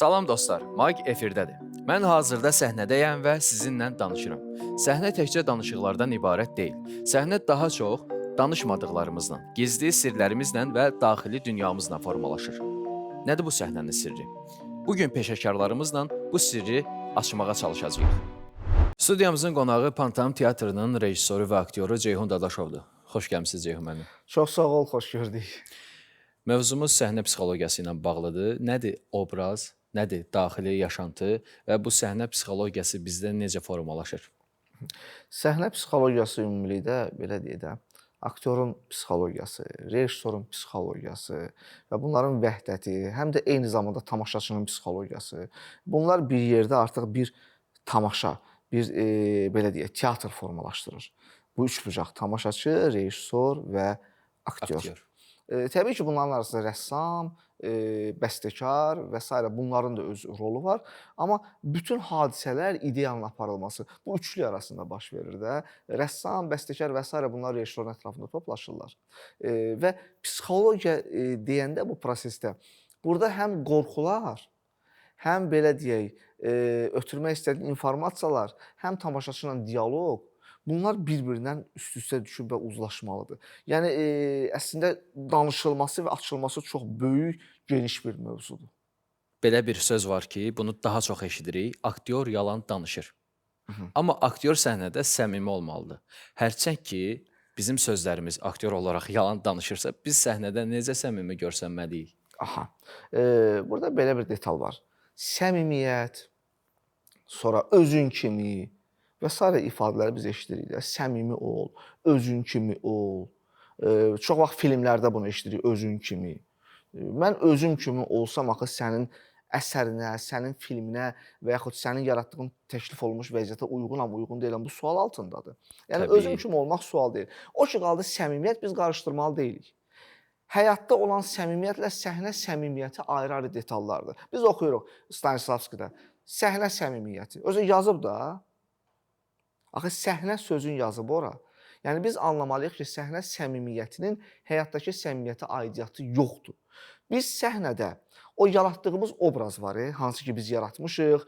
Salam dostlar, Mayk efirdədir. Mən hazırda səhnədəyəm və sizinlə danışıram. Səhnə təkcə danışıqlardan ibarət deyil. Səhnə daha çox danışmadıqlarımızla, gizli sirlərimizlə və daxili dünyamızla formalaşır. Nədir bu səhnənin sirri? Bu gün peşəkarlarımızla bu sirri açmağa çalışacağıq. Studiyamızın qonağı Pantam teatrının rejissoru və aktyoru Ceyhun Dadaşovdur. Xoş gəlmisiniz, Ceyhun müəllim. Çox sağ ol, xoş gördük. Mövzumuz səhnə psixologiyası ilə bağlıdır. Nədir obraz, nədir daxili yaşantı və bu səhnə psixologiyası bizdə necə formalaşır? Səhnə psixologiyası ümumilikdə belə deyək də, aktyorun psixologiyası, rejissorun psixologiyası və bunların vəhdəti, həm də eyni zamanda tamaşaçının psixologiyası. Bunlar bir yerdə artıq bir tamaşa, bir belə deyək, teatr formalaşdırır. Bu üçbucaq: tamaşaçı, rejissor və aktyor. Aktyor. Təbii ki, bunların arasında rəssam, bəstəkar və sairə, bunların da öz rolu var. Amma bütün hadisələr, ideyanın aparılması bu üçlü arasında baş verir də. Rəssam, bəstəkar və sairə, bunlar rejissorun ətrafında toplaşırlar. Və psixologiya deyəndə bu prosesdə burada həm qorxular, həm belə deyək, ötürmək istədiyin informasiyalar, həm tamaşaçı ilə dialoq, bunlar bir-birindən üst-üstə düşüb və uzlaşmalıdır. Yəni əslində danışılması və açılması çox böyük, geniş bir mövzudur. Belə bir söz var ki, bunu daha çox eşidirik. Aktyor yalan danışır. Amma aktyor səhnədə səmimi olmalıdır. Hərçənd ki, bizim sözlərimiz aktyor olaraq yalan danışırsa, biz səhnədə necə səmimi görsənməliyik? Aha. Burada belə bir detal var. Səmimiyyət, sonra özün kimi və sairə ifadələri biz eşidirik də. Səmimi ol, özün kimi ol. Çox vaxt filmlərdə bunu eşidirik, özün kimi. Mən özüm kimi olsam axı sənin əsərinə, sənin filminə və yaxud sənin yaratdığın təklif olunmuş vəziyyətə uyğunam, uyğun deyiləm, bu sual altındadır. Yəni özüm kimi olmaq sual deyil. O ki qaldı səmimiyyət, biz qarışdırmalı deyilik. Həyatda olan səmimiyyətlə səhnə səmimiyyəti ayrı-ayrı detallardır. Biz oxuyuruq Stanislavskidə. Səhnə səmimiyyəti. Özü yazıb da. Axı səhnə sözünü yazıb ora. Yəni biz anlamalıyıq ki, səhnə səmimiyyətinin həyatdakı səmimiyyətə aidiyyatı yoxdur. Biz səhnədə o yaratdığımız obraz var, hansı ki biz yaratmışıq.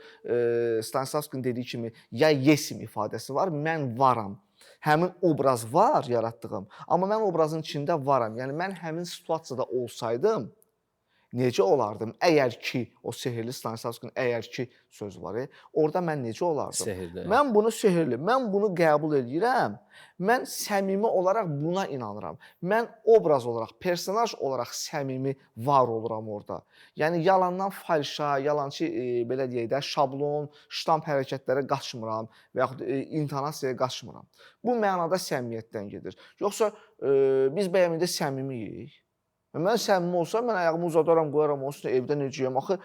Stanislavskinin dediyi kimi ya yesim ifadəsi var, mən varam. Həmin obraz var yaratdığım, amma mən obrazın içində varam. Yəni mən həmin situasiyada olsaydım necə olardım? Əgər ki, o sehrli Stanislavskinin əgər ki sözü var, orada mən necə olardım? Sehrli. Mən bunu sehrli, mən bunu qəbul eləyirəm. Mən səmimi olaraq buna inanıram. Mən obraz olaraq, personaj olaraq səmimi var oluram orada. Yəni yalandan falşa, yalançı belə deyək də, şablon, ştamp hərəkətlərə qaçmıram və yaxud intonasiyaya qaçmıram. Bu mənada səmimiyyətdən gedir. Yoxsa biz bəyəm indi səmimiyik? Mən səmimi olsam, mən ayağımı uzadaram, qoyaram onun üstünə, evdə necəyəm? Axı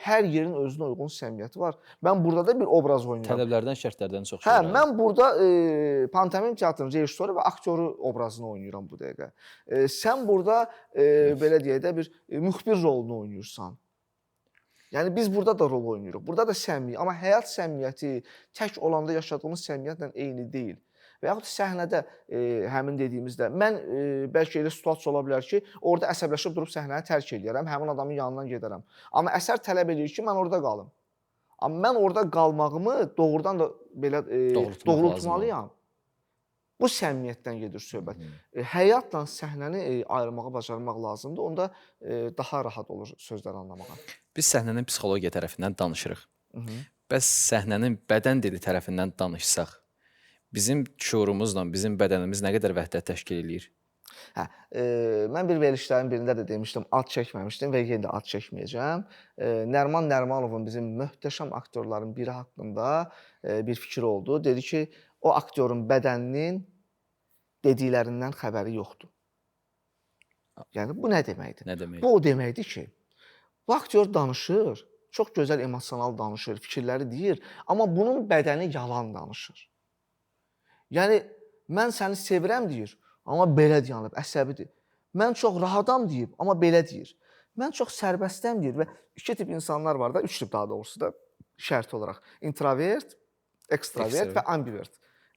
hər yerin özünə uyğun səmimiyyəti var. Mən burada da bir obraz oynayıram. Tələblərdən, şərtlərdən çox Hə, şey var. mən burada pantomim teatrının rejissoru və aktyoru obrazını oynayıram bu dəqiqə. Sən burada belə deyək də bir müxbir rolunu oynayırsan. Yəni biz burada da rol oynayırıq. Burada da səmimi, amma həyat səmimiyyəti tək olanda yaşadığımız səmimiyyətlə eyni deyil. Və yaxud səhnədə həmin dediyimizdə mən bəlkə elə situasiya ola bilər ki, orada əsəbləşib durub səhnəni tərk eləyərəm, həmin adamın yanından gedərəm. Amma əsər tələb eləyir ki, mən orada qalım. Amma mən orada qalmağımı doğrudan da belə doğrultmalıyam. Bu səmimiyyətdən gedir söhbət. Həyatla səhnəni ayırmağı bacarmaq lazımdır. Onda daha rahat olur sözləri anlamağa. Biz səhnənin psixologiya tərəfindən danışırıq. Bəs səhnənin bədən dili tərəfindən danışsaq, bizim şuurumuzla bizim bədənimiz nə qədər vəhdət təşkil eləyir? Hə, mən bir verilişlərin birində də demişdim, ad çəkməmişdim və yenə də ad çəkməyəcəm. Nərman Nərmanovun, bizim möhtəşəm aktyorların biri haqqında bir fikri oldu. Dedi ki, o aktyorun bədəninin dediklərindən xəbəri yoxdur. Yəni bu nə deməkdir? Nə deməkdir? Bu o deməkdir ki, bu aktyor danışır, çox gözəl emosional danışır, fikirləri deyir, amma bunun bədəni yalan danışır. Yəni mən səni sevirəm deyir, amma belə dayanıb, əsəbidir. Mən çox rahatam deyib, amma belə deyir. Mən çox sərbəstəm deyir və iki tip insanlar var da, üç tip daha doğrusu da şərt olaraq. İntrovert, ekstravert və ambivert.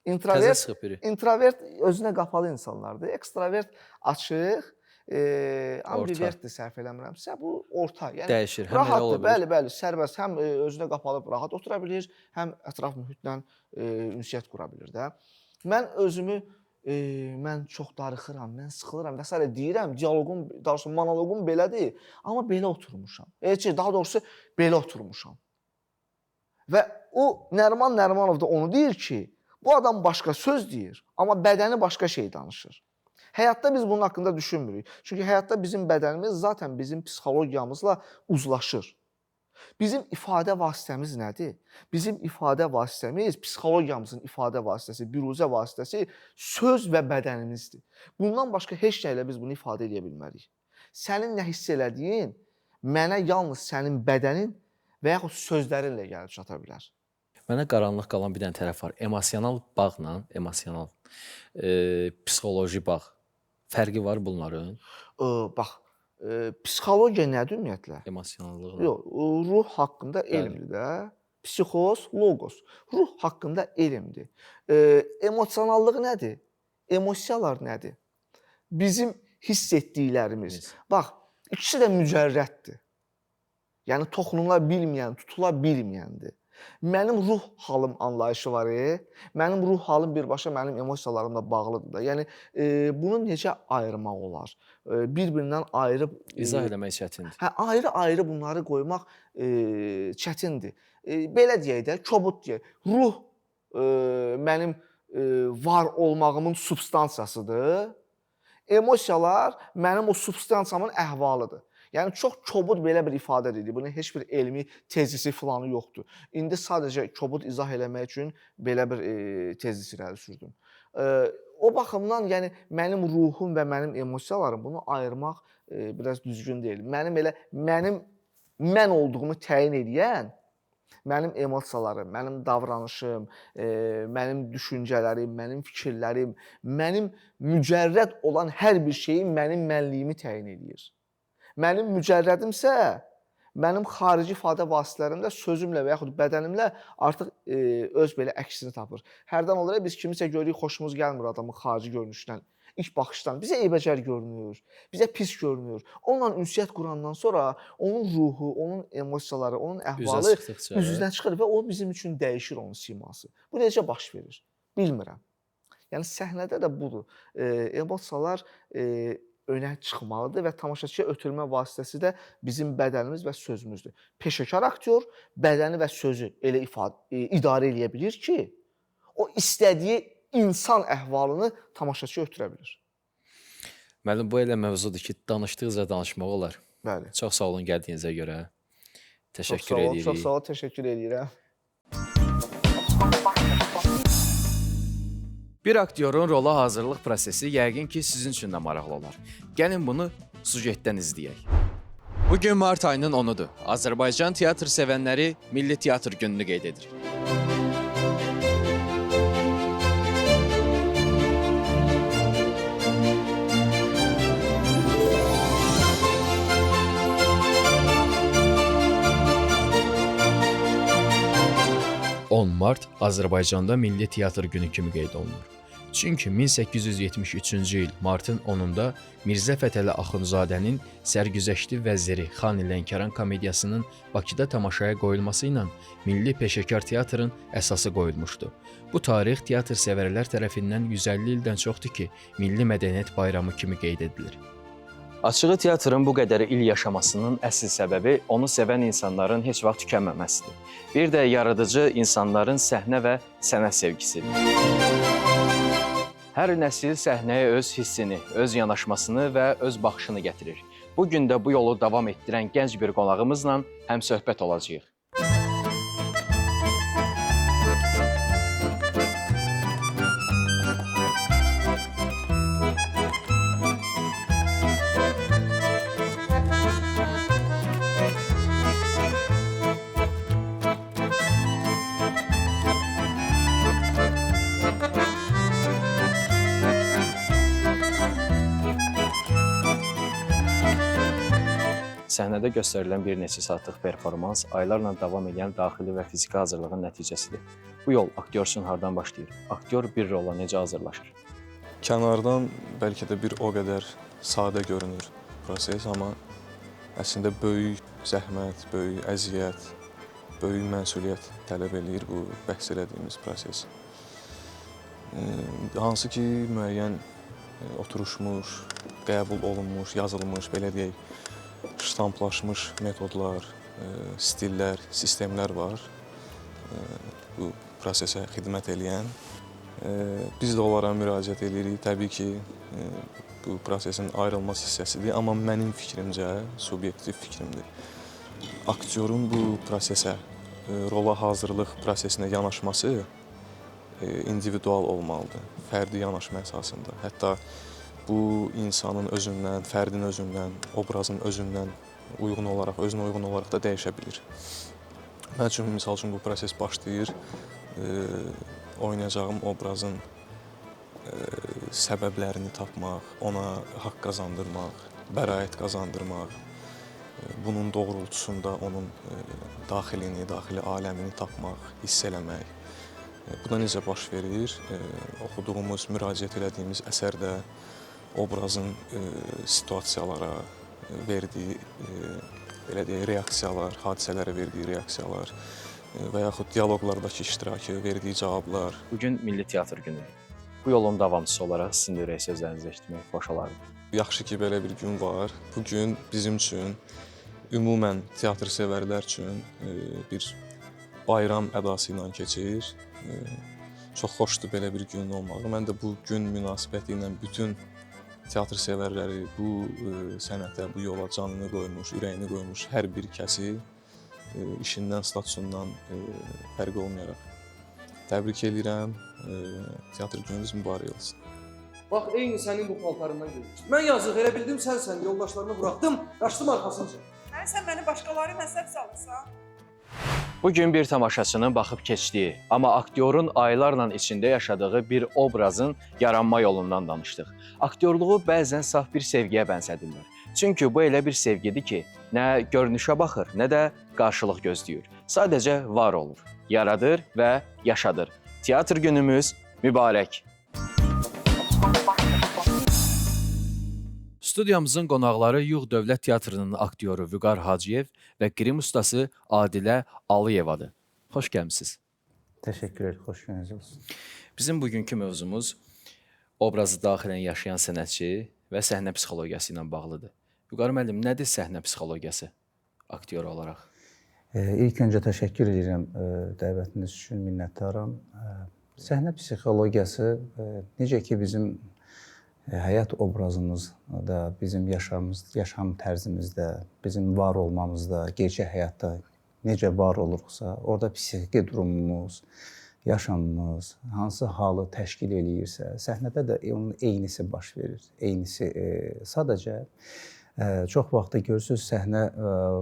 Təzə çıxıb biri. İntrovert özünə qapalı insanlardır. Ekstravert açıq, Ambivertdir səhv eləmirəmsə, bu orta. Yəni dəyişir. Həm elə ola rahatdır, bilər. Bəli, bəli, sərbəst, həm özünə qapanıb rahat otura bilir, həm ətraf mühitlə ünsiyyət qura bilir də. Mən özümü mən çox darıxıram, mən sıxılıram və sairə deyirəm, dialoqum, daha doğrusu monoloqum belədir, amma belə oturmuşam. Daha doğrusu belə oturmuşam. Və o Nəriman Nərimanov da onu deyir ki, bu adam başqa söz deyir, amma bədəni başqa şey danışır. Həyatda biz bunun haqqında düşünmürük. Çünki həyatda bizim bədənimiz zaten bizim psixologiyamızla uzlaşır. Bizim ifadə vasitəmiz nədir? Bizim ifadə vasitəmiz, psixologiyamızın ifadə vasitəsi, büruzə vasitəsi söz və bədənimizdir. Bundan başqa heç nə ilə biz bunu ifadə edə bilmərik. Sənin nə hiss elədiyin mənə yalnız sənin bədənin və yaxud sözlərinlə gəlib çata bilər. Mənə qaranlıq qalan bir dənə tərəf var. Emosional bağla, emosional psixoloji bağ fərqi var bunların. Bax, psixologiya nədir ümumiyyətlə? Emosionallıqla. Yox, ruh haqqında elmdir də. Psixos, logos. Ruh haqqında elmdir. Emosionallıq nədir? Emosiyalar nədir? Bizim hiss etdiklərimiz. Bax, ikisi də mücərrəddir. Yəni toxunula bilməyən, tutula bilməyəndir. Mənim ruh halım anlayışı var. Mənim ruh halım birbaşa mənim emosiyalarımla bağlıdır da. Yəni bunu necə ayırmaq olar? Bir-birindən ayırıb İzah eləmək çətindir. Hə, ayrı-ayrı bunları qoymaq çətindir. Belə deyək də, kobud deyək. Ruh mənim var olmağımın substansiyasıdır. Emosiyalar mənim o substansiyamın əhvalıdır. Yəni çox kobud belə bir ifadə deyil. Bunun heç bir elmi tezisi filanı yoxdur. İndi sadəcə kobud izah eləmək üçün belə bir tezis irəli sürdüm. O baxımdan yəni mənim ruhum və mənim emosiyalarım bunu ayırmaq biraz düzgün deyil. Mənim elə mənim mən olduğumu təyin eləyən mənim emosiyalarım, mənim davranışım, mənim düşüncələrim, mənim fikirlərim, mənim mücərrəd olan hər bir şeyim mənim mənliyimi təyin eləyir. Mənim mücərrədimsə, mənim xarici ifadə vasitələrimdə sözümlə və yaxud bədənimlə artıq öz belə əksini tapır. Hərdən olur biz kimisə görürük, xoşumuz gəlmir adamın xarici görünüşündən, ilk baxışdan. Bizə eybəcər görünür, bizə pis görünür. Onunla ünsiyyət qurandan sonra onun ruhu, onun emosiyaları, onun əhvalı üzünə çıxır və o bizim üçün dəyişir onun siması. Bu necə baş verir? Bilmirəm. Yəni səhnədə də budur. Emosiyalar önə çıxmalıdır və tamaşaçıya ötürmə vasitəsi də bizim bədənimiz və sözümüzdür. Peşəkar aktyor bədəni və sözü elə idarə eləyə bilir ki, o istədiyi insan əhvalını tamaşaçıya ötürə bilir. Müəllim, bu elə mövzudur ki, danışdıqca danışmaq olar. Bəli. Çox sağ olun gəldiyinizə görə. Təşəkkür edirik. Çox sağ olun, təşəkkür edirəm. Bir aktyorun rola hazırlıq prosesi yəqin ki, sizin üçün də maraqlı olar. Gəlin bunu sujetdən izləyək. Bugün mart ayının 10-udur. Azərbaycan teatr sevənləri Milli Teatr Gününü qeyd edir. ...10 mart Azərbaycanda Milli Teatr Günü kimi qeyd olunur. Çünki 1873-cü il martın 10-unda Mirzə Fətəli Axundzadənin Sərgüzəşti Vəziri Xan Lənkəran komediyasının Bakıda tamaşaya qoyulması ilə Milli Peşəkar Teatrın əsası qoyulmuşdu. Bu tarix teatr sevərlər tərəfindən 150 ildən çoxdur ki, Milli Mədəniyyət Bayramı kimi qeyd edilir. Açığı teatrın bu qədər il yaşamasının əsl səbəbi onu sevən insanların heç vaxt tükənməməsidir. Bir də yaradıcı insanların səhnə və sənət sevgisidir. Hər nəsil səhnəyə öz hissini, öz yanaşmasını və öz baxışını gətirir. Bu gün də bu yolu davam etdirən gənc bir qonağımızla həmsöhbət olacağıq. Səhnədə göstərilən bir neçə saatlıq performans aylarla davam edən daxili və fiziki hazırlığın nəticəsidir. Bu yol aktyor üçün hardan başlayır? Aktyor bir rola necə hazırlaşır? Kənardan bəlkə də bir o qədər Sadə görünür proses, amma əslində böyük zəhmət, böyük əziyyət, böyük məsuliyyət tələb eləyir bu bəhs elədiyimiz proses. Hansı ki, müəyyən oturuşmuş, qəbul olunmuş, yazılmış, belə deyək, ştamplaşmış metodlar, stillər, sistemlər var bu prosesə xidmət eləyən. Biz də onlara müraciət eləyirik. Təbii ki, bu prosesin ayrılmaz hissəsidir, amma mənim fikrimcə, subyektiv fikrimdir. Aktyorun bu prosesə, rola hazırlıq prosesinə yanaşması individual olmalıdır, fərdi yanaşma əsasında. Hətta bu insanın özündən, fərdin özündən, obrazın özündən uyğun olaraq, özünə uyğun olaraq da dəyişə bilir. Mən üçün, misal üçün, bu proses başlayır, oynayacağım obrazın səbəblərini tapmaq, ona haqq qazandırmaq, bəraət qazandırmaq, bunun doğrultusunda onun daxilini, daxili aləmini tapmaq, hiss eləmək. Bu da necə baş verir? Oxuduğumuz, müraciət elədiyimiz əsərdə obrazın situasiyalara verdiyi, belə deyək, reaksiyalar, hadisələrə verdiyi reaksiyalar və yaxud dialoqlardakı iştirakı, verdiyi cavablar. Bugün Milli Teatr günüdür. Bu yolun davamçısı olaraq sizin də ürək sözlərinizi eşitmək xoş olardı. Yaxşı ki, belə bir gün var. Bu gün bizim üçün, ümumən teatr sevərlər üçün bir bayram ədası ilə keçir. Çox xoşdur belə bir günün olmağı. Mən də bu gün münasibəti ilə bütün teatr sevərləri bu sənətə, bu yola canını qoymuş, ürəyini qoymuş hər bir kəsi işindən, statusundan fərqi olmayaraq təbrik eləyirəm. Teatr gününüz mübarək olsun. Bax, eyni sənin bu paltarından görmüşdüm. Mən yazıq, elə bildim sənsən, yoldaşlarımı buraxdım, qaçdım arxasınca. Sən məni başqaları ilə səhv salırsan. Bu gün bir tamaşaçının baxıb keçdiyi, amma aktyorun aylarla içində yaşadığı bir obrazın yaranma yolundan danışdıq. Aktyorluğu bəzən saf bir sevgiyə bənzədirlər. Çünki bu elə bir sevgidir ki, nə görünüşə baxır, nə də qarşılıq gözləyir. Sadəcə var olur, yaradır və yaşadır. Teatr günümüz mübarək. Studiyamızın qonaqları Yuğ Dövlət Teatrının aktyoru Vüqar Hacıyev və qrim ustası Adilə Alıyevadır. Xoş gəlmisiniz. Təşəkkür ederim, xoş gününüz olsun. Bizim bugünkü mövzumuz obrazı daxilən yaşayan sənətçi və səhnə psixologiyası ilə bağlıdır. Vüqar müəllim, nədir səhnə psixologiyası aktyor olaraq? İlk öncə təşəkkür edirəm dəvətiniz üçün, minnətdaram. Səhnə psixologiyası necə ki bizim həyat obrazımızda, bizim yaşam tərzimizdə, bizim var olmamızda, gerçək həyatda necə var oluruqsa, orada psixiki durumumuz, yaşamımız, hansı halı təşkil eləyirsə, səhnədə də onun eynisi baş verir. Eynisi sadəcə çox vaxtda görürsünüz, səhnə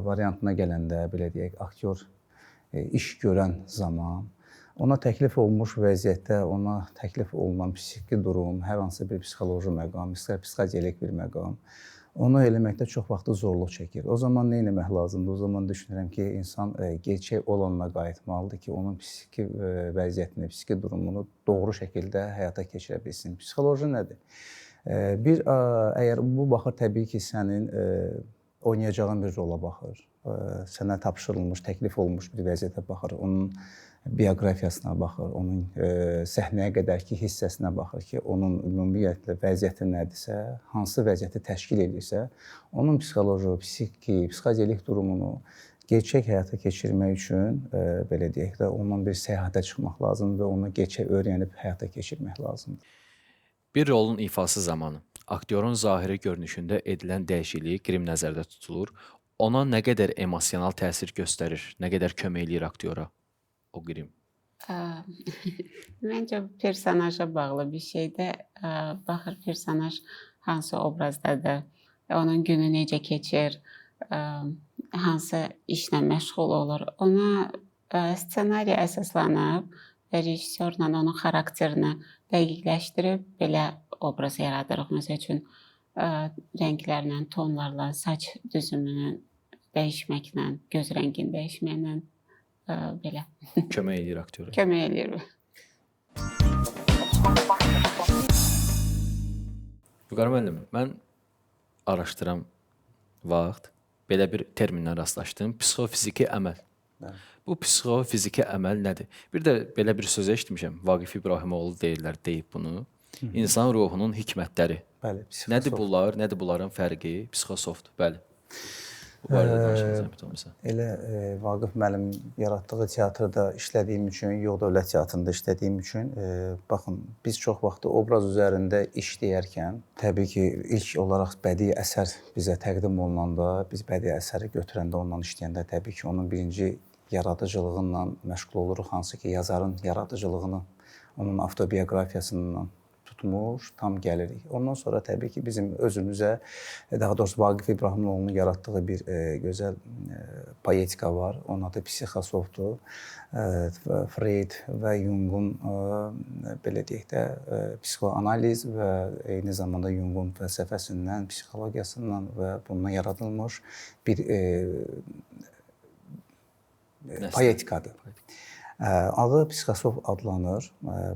variantına gələndə, belə deyək, aktyor iş görən zaman ona təklif olunmuş vəziyyətdə, ona təklif olunan psixiki durum, hər hansı bir psixoloji məqam, istər psixodelik bir məqam, onu eləməkdə çox vaxtı zorluq çəkir. O zaman nə etmək lazımdır? O zaman düşünürəm ki, insan gerçək olanına qayıtmalıdır ki, onun psixiki vəziyyətini, psixiki durumunu doğru şəkildə həyata keçirə bilsin. Psixoloji nədir? Bir, əgər bu baxır, təbii ki, sənin oynayacağın bir rola baxır, sənə tapşırılmış, təklif olunmuş bir vəziyyətə baxır, onun bioqrafiyasına baxır, onun səhnəyə qədərki hissəsinə baxır ki, onun ümumiyyətlə vəziyyəti nədirsə, hansı vəziyyəti təşkil edirsə, onun psixoloji, psixiki, psixodelik durumunu gerçək həyata keçirmək üçün, belə deyək də, ondan bir səyahətə çıxmaq lazımdır və onu gerçək öyrənib həyata keçirmək lazımdır. Bir rolun ifası zamanı aktyorun zahiri görünüşündə edilən dəyişikliyi qrim nəzərdə tutulur. Ona nə qədər emosional təsir göstərir, nə qədər kömək eləyir aktyora o qrim? Məncə personaja bağlı bir şeydir. Baxır personaj hansı obrazdadır, onun günü necə keçir, hansı işlə məşğul olur. Ona ssenariyə əsaslanıb və rejissorla onun xarakterini dəqiqləşdirib belə obraz yaradırıq. Məsəl üçün, rənglərlə, tonlarla, saç düzümünü dəyişməklə, göz rəngini dəyişməklə belə. Kömək eləyir aktyora. Kömək eləyir. Vüqar müəllim, mən araşdıran vaxt belə bir terminlə rastlaşdım. Psixofiziki əməl. Bəli. Bu psixofiziki əməl nədir? Bir də belə bir söz eşitmişəm. Vaqif İbrahimoğlu deyirlər, deyib bunu. İnsan ruhunun hikmətləri. Bəli, psixosoft. Nədir bunlar? Nədir bunların fərqi? Psixosoft, bəli. Bu barədə danışın zəhmət olmasa. Elə Vaqif müəllim yaratdığı teatrda işlədiyim üçün, Yox Dövlət Teatrında işlədiyim üçün, baxın, biz çox vaxt obraz üzərində işləyərkən, təbii ki, ilk olaraq bədii əsər bizə təqdim olunanda, biz bədii əsəri götürəndə, onunla işləyəndə təbii ki, onun birinci yaradıcılığıyla məşğul oluruq, hansı ki, yazarın yaradıcılığını, onun avtobioqrafiyasından tutmuş, tam gəlirik. Ondan sonra təbii ki, bizim özümüzə, daha doğrusu Vaqif İbrahimoğlunun yaratdığı bir gözəl poetika var. Onun adı psixosoftur. Freud və Jungun belə deyək də psixoanaliz və eyni zamanda Jungun fəlsəfəsindən, psixologiyasından və bundan yaradılmış bir poetikadır. Adı psixosof adlanır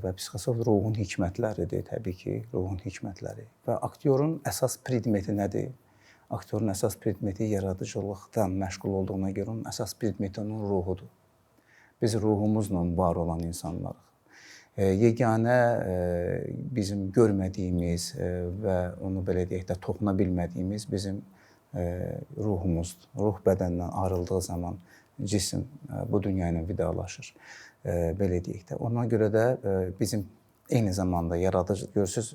və psixosof ruhun hikmətləridir, təbii ki, ruhun hikmətləri. Və aktyorun əsas predmeti nədir? Aktyorun əsas predmeti yaradıcılıqdan məşğul olduğuna görə onun əsas predmeti onun ruhudur. Biz ruhumuzla var olan insanlarıq. Yeganə bizim görmədiyimiz və onu belə deyək də toxuna bilmədiyimiz bizim ruhumuzdur. Ruh bədəndən ayrıldığı zaman cisim bu dünya ilə vidalaşır, belə deyək də. Ona görə də bizim eyni zamanda yaradıcı, görürsüz,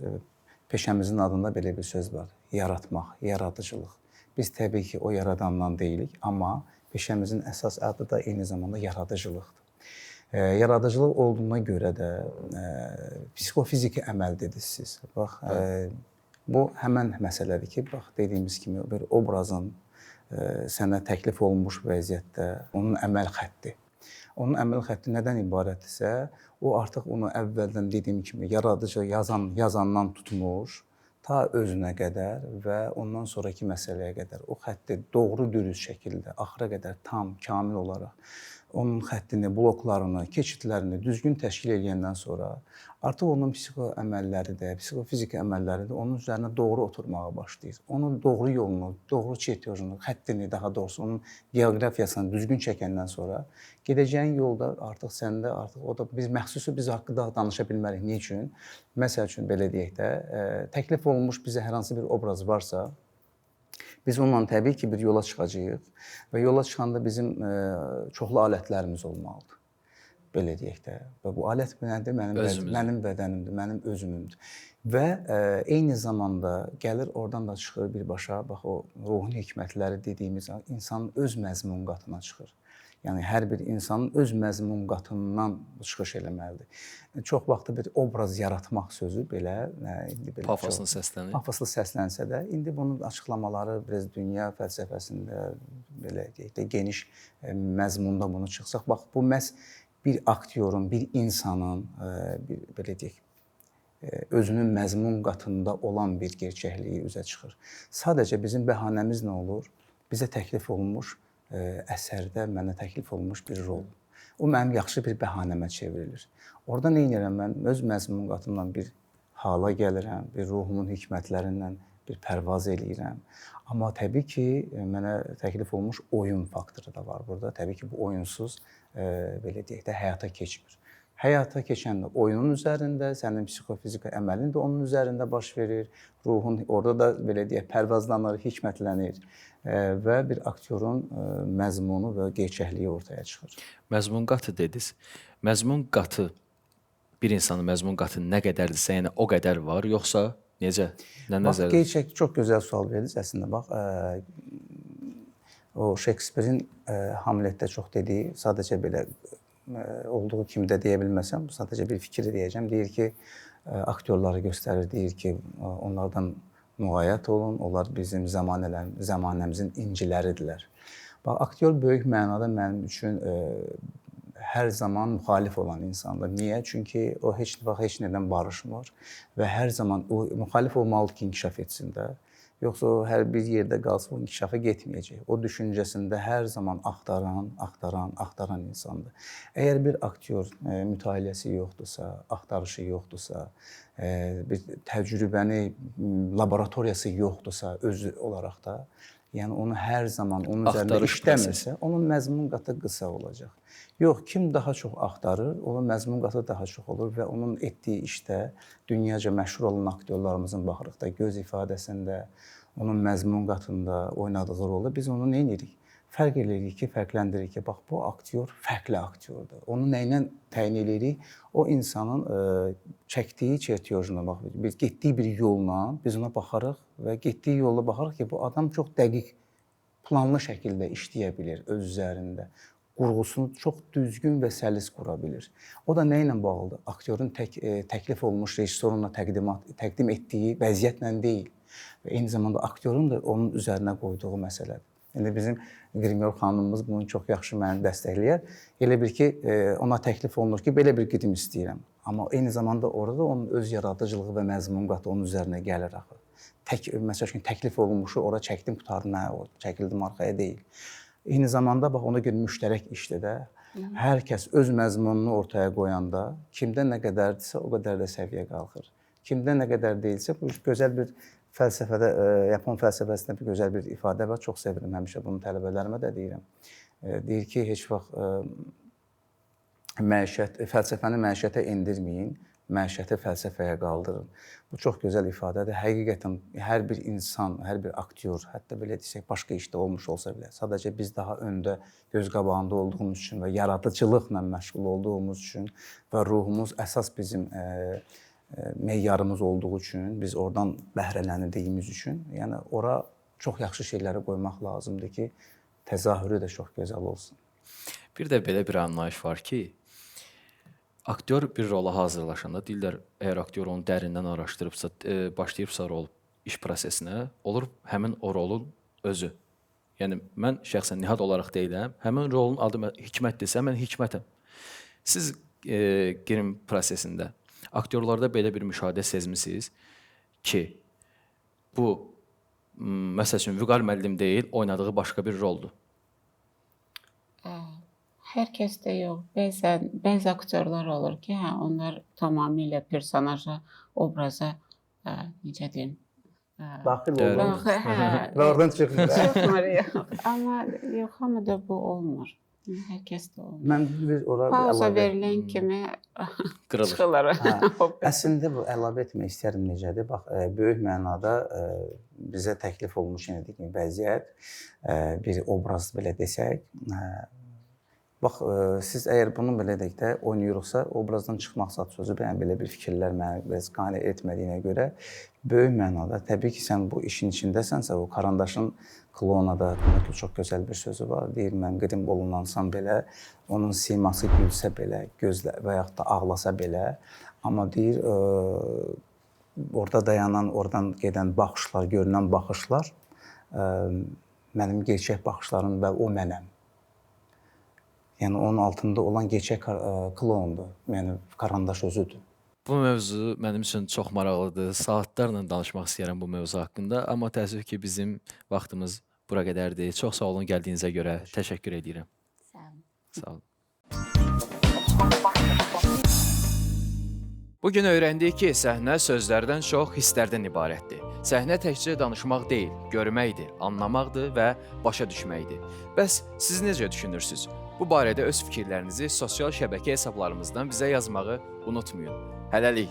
peşəmizin adında belə bir söz var. Yaratmaq, yaradıcılıq. Biz təbii ki, o yaradandan deyilik, amma peşəmizin əsas adı da eyni zamanda yaradıcılıqdır. Yaradıcılıq olduğuna görə də psixofiziki əməl dediniz siz. Bax, bu həmən məsələdir ki, bax, dediyimiz kimi bir obrazın sənə təklif olunmuş vəziyyətdə onun əməl xətti. Onun əməl xətti nədən ibarətdirsə, o artıq onu əvvəldən dediyim kimi yaradıcı yazandan tutmuş ta özünə qədər və ondan sonraki məsələyə qədər o xətti doğru dürüst şəkildə axıra qədər tam, kamil olaraq onun xəttini, bloklarını, keçidlərini düzgün təşkil edəndən sonra artıq onun psixo əməlləri də, psixofiziki əməlləri də onun üzərinə doğru oturmağa başlayır. Onun doğru yolunu, doğru çertejini, xəttini, daha doğrusu onun geografiyasını düzgün çəkəndən sonra gedəcəyin yolda artıq səndə artıq o da biz məxsusi biz haqqında danışa bilmərik. Niyə üçün? Məsəl üçün belə deyək də, təklif olunmuş bizə hər hansı bir obraz varsa, biz onunla təbii ki, bir yola çıxacağıq və yola çıxanda bizim çoxlu alətlərimiz olmalıdır. Belə deyək də. Və bu alət nədir? Mənim bədənimdir, mənim özümümdür. Və eyni zamanda gəlir, oradan da çıxır birbaşa, bax o ruhun hikmətləri dediyimiz insanın öz məzmun qatına çıxır. Yəni hər bir insanın öz məzmun qatından çıxış eləməlidir. Çox vaxtı bir obraz yaratmaq sözü belə indi belə pafoslu səslənir. Pafoslu səslənsə də indi bunun açıqlamaları biraz dünya fəlsəfəsində belə deyək də geniş məzmunda bunu çıxsaq, bax bu məhz bir aktyorun, bir insanın bir belə deyək özünün məzmun qatında olan bir gerçəkliyi üzə çıxır. Sadəcə bizim bəhanəmiz nə olur? Bizə təklif olunmuş əsərdə mənə təklif olunmuş bir rol. O mənim yaxşı bir bəhanəmə çevrilir. Orada nə edirəm mən? Öz məzmun qatımdan bir hala gəlirəm, bir ruhumun hikmətlərindən bir pərvaz eləyirəm. Amma təbii ki, mənə təklif olunmuş oyun faktoru da var burada. Təbii ki, bu oyunsuz belə deyək də həyata keçmir. Həyata keçəndə oyunun üzərində, sənin psixofiziki əməlin də onun üzərində baş verir. Ruhun orada da belə deyək pərvazlanır, hikmətlənir və bir aktyorun məzmunu və gerçəkliyi ortaya çıxır. Məzmun qatı dediniz. Məzmun qatı bir insanın məzmun qatı nə qədərdirsə, yəni o qədər var, yoxsa necə? Nə nəzərdə? Bax, gerçək çox gözəl sual verdiniz əslində. Bax, o Şekspirin Hamletdə çox dediyi, sadəcə belə olduğu kimi də deyə bilməsəm, sadəcə bir fikri deyəcəm. Deyir ki, aktyorları göstərir, deyir ki, onlardan müğayət olun, onlar bizim zəmanəmizin inciləridirlər. Bax, aktyor böyük mənada mənim üçün hər zaman müxalif olan insandır. Niyə? Çünki o heç vaxt heç nədən barışmır və hər zaman o müxalif olmalıdır ki, inkişaf etsin də. Yoxsa o hər bir yerdə qalsa, o inkişafa getməyəcək. O düşüncəsində hər zaman axtaran, axtaran, axtaran insandır. Əgər bir aktyor mütaliəsi yoxdursa, axtarışı yoxdursa, bir təcrübəni laboratoriyası yoxdursa özü olaraq da, yəni onu hər zaman onun üzərində işləmirsə, onun məzmun qatı qısa olacaq. Yox, kim daha çox axtarır, onun məzmun qatı daha çox olur və onun etdiyi işdə dünyaca məşhur olan aktyorlarımızın baxırıq da göz ifadəsində, onun məzmun qatında oynadığı rolda biz onu nə edirik? Fərq eləyirik ki, fərqləndiririk ki, bax bu aktyor fərqli aktyordur. Onu nə ilə təyin eləyirik? O insanın çəkdiyi çertiyojuna bax, bir getdiyi bir yolla biz ona baxarıq və getdiyi yolla baxarıq ki, bu adam çox dəqiq, planlı şəkildə işləyə bilir öz üzərində. Qurğusunu çox düzgün və səlis qura bilir. O da nə ilə bağlıdır? Aktyorun təklif olunmuş rejissorunla təqdim etdiyi vəziyyətlə deyil. Və eyni zamanda aktyorun da onun üzərinə qoyduğu məsələdir. İndi bizim qrimyor xanımımız bunu çox yaxşı məni dəstəkləyər. Elə bir ki, ona təklif olunur ki, belə bir qrim istəyirəm. Amma eyni zamanda orada onun öz yaradıcılığı və məzmun qatı onun üzərinə gəlir axı. Məsəl üçün təklif olunmuşu ora çəkdim, qurtardım, hə, çəkildim arxaya deyil. Eyni zamanda bax ona görə müştərək işdir də. Hər kəs öz məzmununu ortaya qoyanda kimdə nə qədərdirsə o qədər də səviyyə qalxır. Kimdə nə qədər deyilsə, bu gözəl bir fəlsəfədə, Yapon fəlsəfəsində bir gözəl bir ifadə var. Çox sevirəm həmişə bunu tələbələrimə də deyirəm. Deyir ki, heç vaxt fəlsəfəni məişətə endirməyin, məişəti fəlsəfəyə qaldırın. Bu çox gözəl ifadədir. Həqiqətən hər bir insan, hər bir aktyor, hətta belə desək başqa işdə olmuş olsa belə, sadəcə biz daha öndə göz qabağında olduğumuz üçün və yaradıcılıqla məşğul olduğumuz üçün və ruhumuz əsas bizim meyarımız olduğu üçün, biz oradan bəhrələndiyimiz üçün, yəni ora çox yaxşı şeyləri qoymaq lazımdır ki, təzahürü də çox gözəl olsun. Bir də belə bir anlayış var ki, aktyor bir rola hazırlaşanda deyirlər, əgər aktyor onu dərindən araşdırıbsa, başlayıbsa rol iş prosesinə, olur həmin o rolun özü. Yəni mən şəxsən Nihat olaraq deyiləm, həmin rolun adı Hikmətdirsə, mən Hikmətəm. Siz qrim prosesində aktyorlarda belə bir müşahidə sezmisiniz ki, bu məsəl üçün Vüqar müəllim deyil, oynadığı başqa bir roldur. Hər kəsdə yox. Bəzən bəzi aktyorlar olur ki, hə, onlar tamamilə personaja, obraza, necə deyim, daxil olur. Hə, və oradan çıxmır. Çıxmır, yox. Amma yox, hamıda bu olmur. Hər kəsdə olmur. Mən bir ora pauza verilən kimi qırılır. Çıxırlar. Hə. Əslində bu əlavə etmək istərəm necədir? Bax, böyük mənada bizə təklif olunmuş yenə deyim vəziyyət, bir obraz belə desək, bax, siz əgər bunu belə deyək də oynayırıqsa, obrazdan çıxmaq zad sözü, yəni belə bir fikirlər məni biraz qane etmədiyinə görə böyük mənada təbii ki, sən bu işin içindəsənsə, o karandaşın klonada çox gözəl bir sözü var. Deyir, mən qrim olunansam belə, onun siması gülsə belə, gözlə və yaxud da ağlasa belə, amma deyir, orada dayanan, oradan gedən baxışlar, görünən baxışlar mənim gerçək baxışlarım və o mənəm. Yəni onun altında olan gerçək klondur. Yəni karandaş özüdür. Bu mövzu mənim üçün çox maraqlıdır. Saatlarla danışmaq istəyirəm bu mövzu haqqında, amma təəssüf ki, bizim vaxtımız bura qədərdir. Çox sağ olun gəldiyinizə görə. Təşəkkür edirəm. Sağ olun. Sağ olun. Bu gün öyrəndik ki, səhnə sözlərdən çox hisslərdən ibarətdir. Səhnə təkcə danışmaq deyil, görməkdir, anlamaqdır və başa düşməkdir. Bəs siz necə düşünürsünüz? Bu barədə öz fikirlərinizi sosial şəbəkə hesablarımızdan bizə yazmağı unutmayın. Hələlik.